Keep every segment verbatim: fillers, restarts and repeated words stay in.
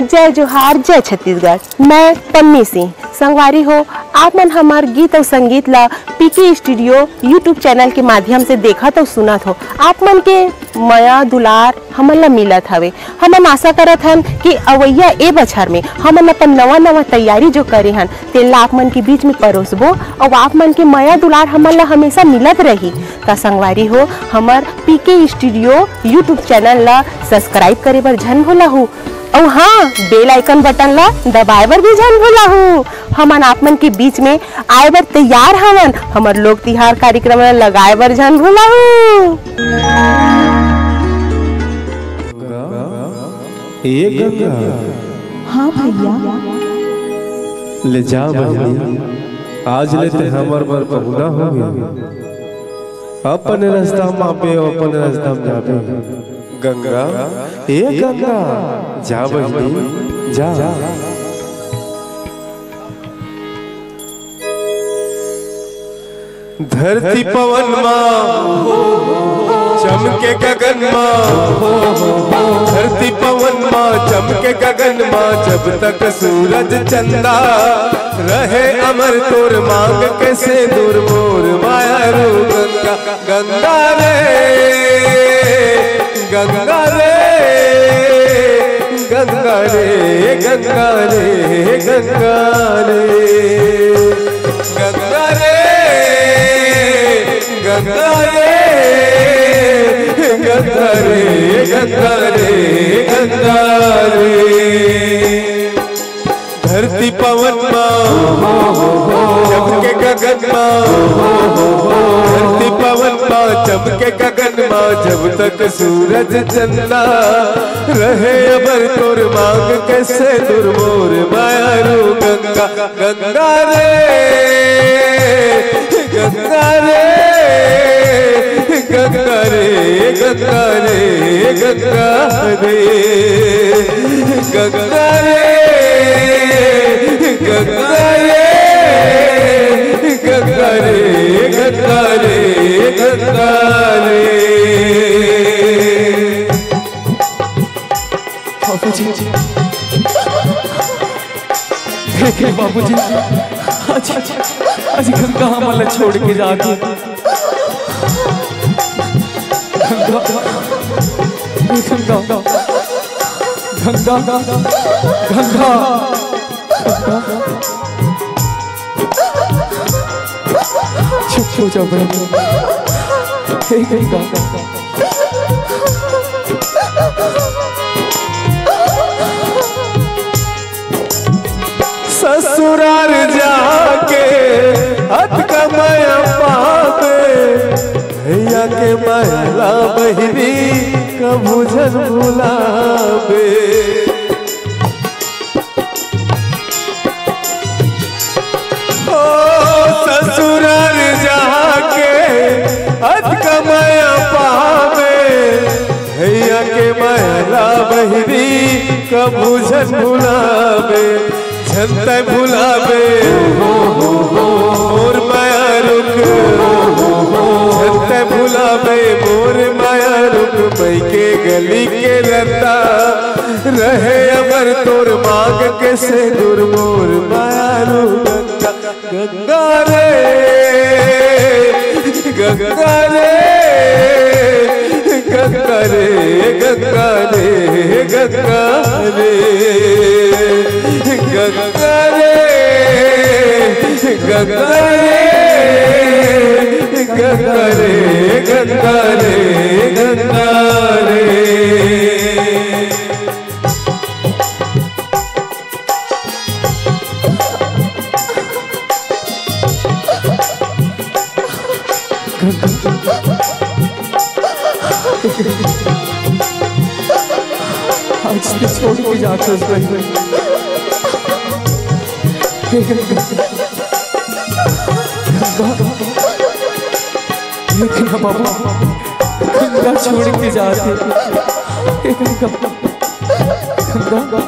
जय जोहार, जय छत्तीसगढ़। मैं पन्नी सिंह। संगवारी हो, आप मन हमर गीत अउ संगीत ला पीके स्टूडियो YouTube चैनल के माध्यम से देखत अउ सुनत हो। आप मन के मया दुलार हमन ला मिलत हवे। हमन आशा करत हन कि अवइया ए बछर में हमन अपन नवा नवा तैयारी जो करे हन, तेन ला आप मन के बीच में परोसबो अउ आप मन के मया दुलार हमन ला हमेशा मिलत रही। त संगवारी हो, हमर पीके स्टूडियो YouTube चैनल ला सब्सक्राइब करे बर झन भूलहू। अउ हाँ, बेल आइकन बटन ला दबाए बर भी झन भूलहू। हमन आप मन के बीच में आए बर तैयार हवन, हमर लोक तिहार कार्यक्रम ला लगाए बर झन भूलहू। ए गंगा। हाँ भैया। ले जा बहिनी, आज ले ते हमर बर पहुना हो गे। अपन रास्ता म आबे, अपन रास्ता म जाबे। गंगा, ए गंगा, जा बहिनी, जा। धरती पवन मा चमके गगन मा, धरती पवन मा चमके गगन मा, जब तक सूरज चंदा रहे अमर तोर मांग के सेंदूर मोर माया रू गंगा। गंगा रे, गंगा रे, गंगा रे, गंगा रे, गंगा रे, गंगा रे, गंगा रे, गंगा रे, गंगा रे। धरती पवन मा चमके गगन मा, धरती पवन मा चमके गगन मा, जब तक सूरज चंदा रहे अबर तोर मांग के सेंदूर मोर माया रू गंगा। गंगा रे, गंगा रे, गंगा रे, गंगा रे, गंगा रे, गंगा रे, गंगा रे, गंगा रे, गंगा रे, गंगा रे। बाबूजी, देख ले बाबूजी, आज, आज गंगा हमन ला छोड़ के जात हे। गंगा, ए गंगा, गंगा, गंगा, गंगा। चुप हो जा बहन। हे गंगा। ससुरार जाके अतका मया पाबे, भैया के महला बहिनी कभू झन भुलाबे। ओ ससुरार जाके अतका मया पाबे, भैया के महला बहिनी कभू झन भुलाबे। झन तै भुलाबे मोर माया रुख, झन तै भुलाबे मोर माया रुख, मई के गली के रद्दा रहे अमर तोर मांग के सेंदूर मोर माया रू गंगा। गंगा रे, गंगा रे, गंगा रे, गंगा रे, गंगा रे, गंगा रे, गंगा रे, गंगा रे, गंगा रे, गंगा रे। आज तो छोड़ के जात हस बहिनी। गंगा, देख ना बाबू, गंगा छोड़ के जात हे। गंगा, गंगा।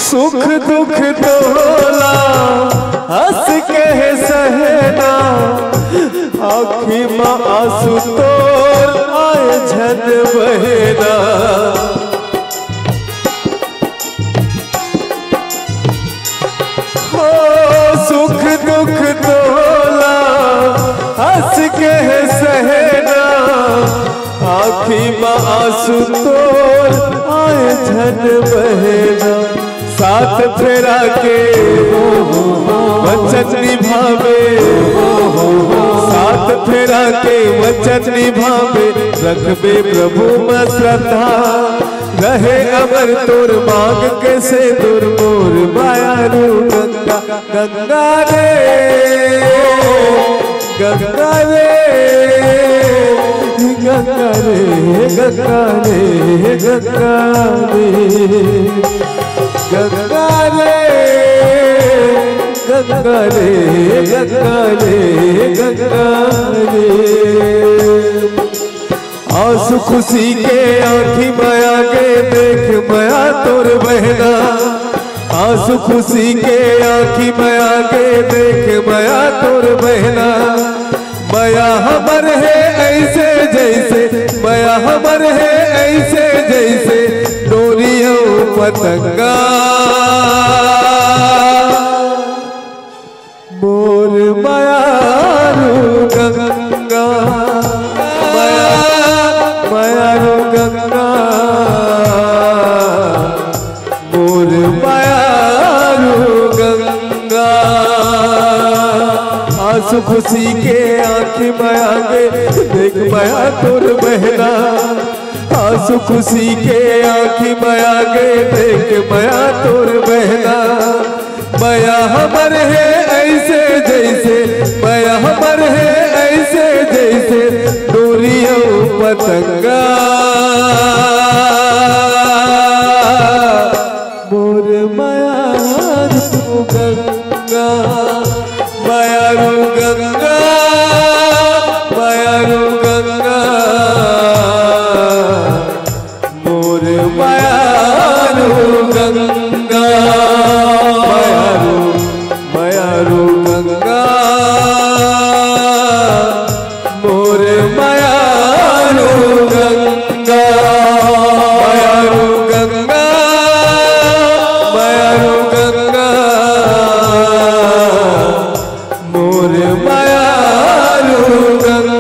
सुख दुख तोला हंस के सहना, आँखी म आँसू तोर आए झन बहे ना। हो सुख दुख तोला हँस के सहे ना। आँखी म आँसू तोर आए झन बहे ना। सात फेरा के वचन निभावे, सात फेरा के वचन निभावे, रखबे प्रभु म श्रद्धा। रहे अमर तोर मांग के सेंदूर मोर मायारू गंगा। गंगा रे, गंगा रे, गंगा रे, गंगा रे, गंगा रे, गंगा रे, गंगा रे, गंगा रे, गंगा रे। आँसू खुशी के आँखी म आगे देख मया तोर बहे ना। आँसू खुशी के आँखी म आगे देख मया तोर बहे ना। मया हमर हे ऐसे जैसे, मया हमर हे ऐसे जैसे डोरी अउ पतंगा। मोर मयारू गंगा, मया, मयारू गंगा, मोर मयारू गंगा। आँसू खुशी के आँखी म आगे देख मया तोर बहे ना। आँसू खुशी के आँखी म आगे देख मया तोर बहे ना। मया हमर हे ऐसे जैसे, मया हमर हे ऐसे जैसे डोरी अउ पतंगा। मोर मयारू गंगा, मयारू गंगा, मयारू गंगा। मोर मयारू गंगा, मयारू, मयारू गंगा। मोर मयारू गंगा, मयारू गंगा, मयारू गंगा। मोर मयारू गंगा।